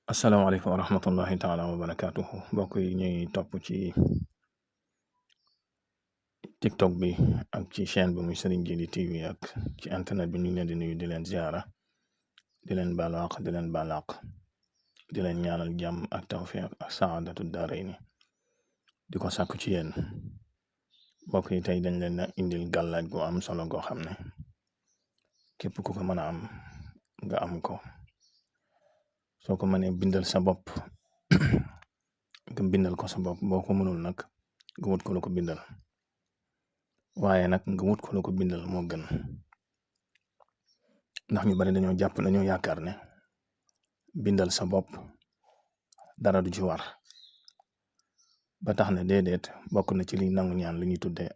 asalaamaaleykum wa rahmatullahi taala wa barakaatuhu mbokk yi ñuy topp ci tiktok bi ak ci chaîne bi muy Serigne Djily TV ak ci internet bi ñu ngi leen di nuyu di leen ziara di leen balaax di leen balaax di leen ñaanal jàmm ak tawfiq ak saadatu daarayni di ko sàkku ci yéen mbokk yi tey dañ leen a indil gàllaaj gu am solo goo xam ne képp ku ko mën a am nga am ko soo ko mënee bindal sa bopp nga bindal ko sa bopp boo ko mënul nag nga wut ko la ko bindal waaye nag nga wut ko la ko bindal moo gën ndax ñu bari dañoo yaakaar ne bindal sa bopp dara du ci war ba tax ne déedéet bokk na ci li nangu ñaan li ñuy tuddee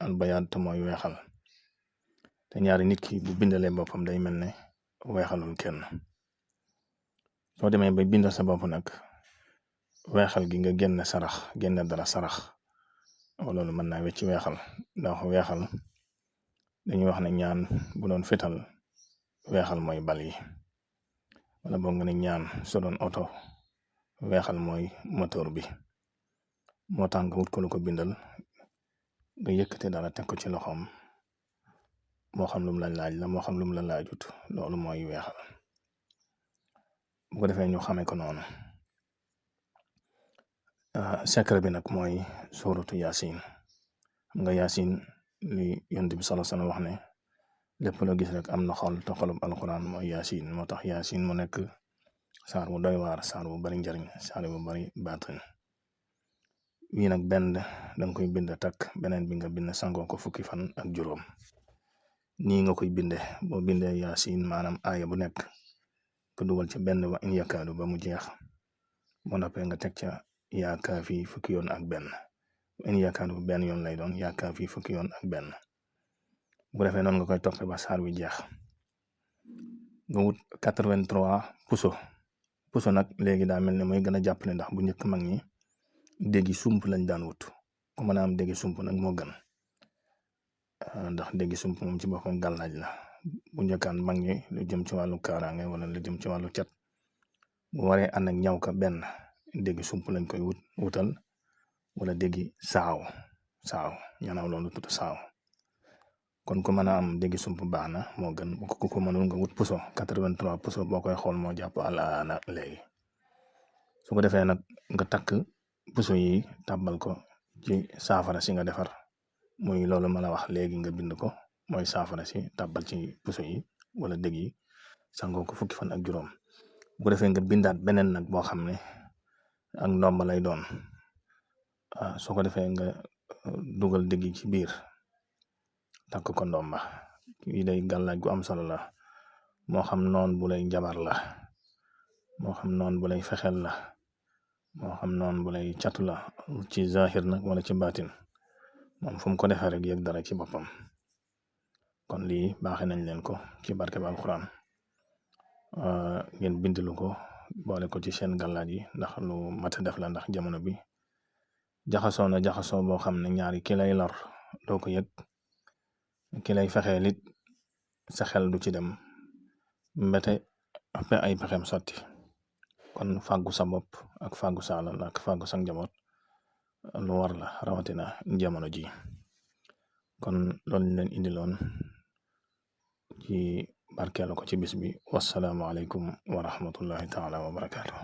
albayaad te mooy weexal te ñaari nit ki bu bindalee boppam day mel ne weexalul kenn soo demee ba bindal sa bopp nag weexal gi nga génn dara sarax loolu mën naa wecci weexal ndax weexal dañuy wax ne ñaan bu doon fetal weexal mooy bal yi wala boog nga ne ñaan so doon oto weexal mooy moteur bi moo tax nga wut ko lu ko bindal nga yëkkate dara teg ko ci loxoom moo xam lum la laaj la moo xam lum la laajut loolu mooy weexal bu ko defee ñu xamee ko noonu secret bi nag mooy suuratu Yaasin xam nga Yaasin li yonent bi sallallahu alayhi wasallam wax ne lépp loo gis rek am na xol te xolub alquran mooy Yaasin moo tax Yaasin mu nekk saar bu doy waar saar bu bari njariñ saar bu bari baatin wii nag benn danga koy bind takk beneen bi nga bind sangoo ko fukki fan ak juróom nii nga koy binde boo bindee Yaasin maanaam aaya bu nekk ko dugal ci benn wa in yakaadu ba mu jeex moo noppee nga teg ca yaa kaafi fukki yoon ak benn wa in yakaadu benn yoon lay doon yaa kaafi fukki yoon ak benn bu defee noonu nga koy toppee ba saar wi jeex nga wut 83 puso nag léegi daa mel ne mooy gën a jàppale ndax bu njëkk mag ñi déggi sump lañ daan wut ku mën a am déggi sump nag moo gën ndax déggi sump moom ci boppam gàllaaj la bu njëkkaan mag ñi lu jëm ci wàllu kaaraange wala lu jëm ci wàllu cat bu waree ànd ak ñaw ka benn déggi sump lañ koy wutal wala déggi saaw ñanaaw loolu tudd saaw kon ku mën a am déggi sump baax na moo gën bu ko mënul nga wut puso 83 puso boo koy xool moo jàpp alaana léegi su ko defee nag nga takk puso yi tàbbal ko ci saafara si nga defar muy loolu ma la wax léegi nga bind ko mooy saafara si tàbbal ci puso yi wala dégg yi sangoo ko fukki fan ak juróom bu ko defee nga bindaat beneen nag boo xam ne ak ndomba lay doon soo ko defee nga dugal dégg ci biir takk ko ndomba yi day gàllaaj gu am solo la moo xam noon bu lay njabar la moo xam noon bu lay fexel la moo xam noon bu lay catu la ci zahir nag wala ci baatin moom fu mu ko defee rek yëg dara ci boppam kon lii baaxee nañ leen ko ci barke bi alquran ngeen bindilu ko boole ko ci seen gàllaaj yi ndax lu mat a def la ndax jamono bi jaxasoo boo xam ne ñaari ki lay lor doo ko yëg ki lay fexee lit sa xel du ci dem mbete ay pexem sotti kon fàggu sa bopp ak fàggu sa alal ak fàggu sa njaboot lu war la rawatina jamono ji kon loolu leen indiloon ci barkeelu ko ci bis bi wassalaamu aleykum wa rahmatullahi taala wa barakaatu